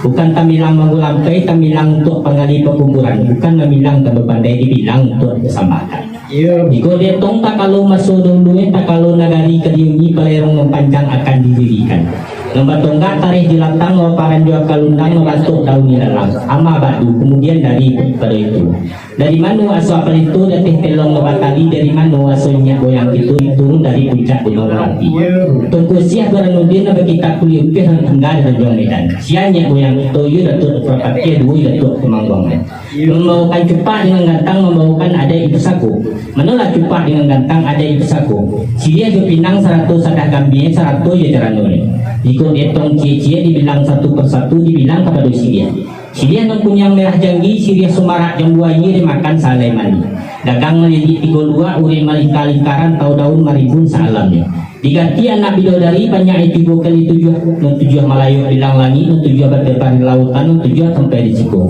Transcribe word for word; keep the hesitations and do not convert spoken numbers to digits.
Bukan tambilang manggulampai, tambilang untuak panggali pakuburan, bukan tambilang tando pandai dibilang untuak dipersambahkan. Iyo. Jikok dietong takalo maso dahulu, eh, takalo nagari ka diuni, palerong nan panjang akan didirikan. Nan batonggak tareh jelatang, nan baparanjua kalundang, nan babantuak daun ilalang. Amma ba'du, kamudian daripado itu. Dari mano aso palinto di ateh pelong nan batali, dari mano aso niniak moyang kito turun dari puncak Gunuang Marapi. Tungku Syiah Burhanuddin nan bakitab Kuliah Upiah nan tingga di Tanjuang Medan. Sia niniak moyang kito, iyo Datuak Datuak Patiah, duo iyo Datuak Tumangguangan. Mambaokan cupak dengan gantang, mambaokan adaik di pusako. Manolah cupak dengan gantang, adaik di pusako. Siriah jo pinang sarato sadah gambia, sarato jo carano. Jikok dietong ciek-ciek, dibilang satu persatu, dibilang kapado siriah. Siriah nan kuniang merah janggi, siriah sumarak jambu aia dimakan sahalai mani. Dagang malilik tigo luak, urek malingka-lingkaran, tau daun marimbun saalamnyo. Diganti anak bidodari, banyak tigo kali tujuah, nan tujuah malayok bilang langik, nan tujuah batebar di lautan, nan tujuah sampai di siko.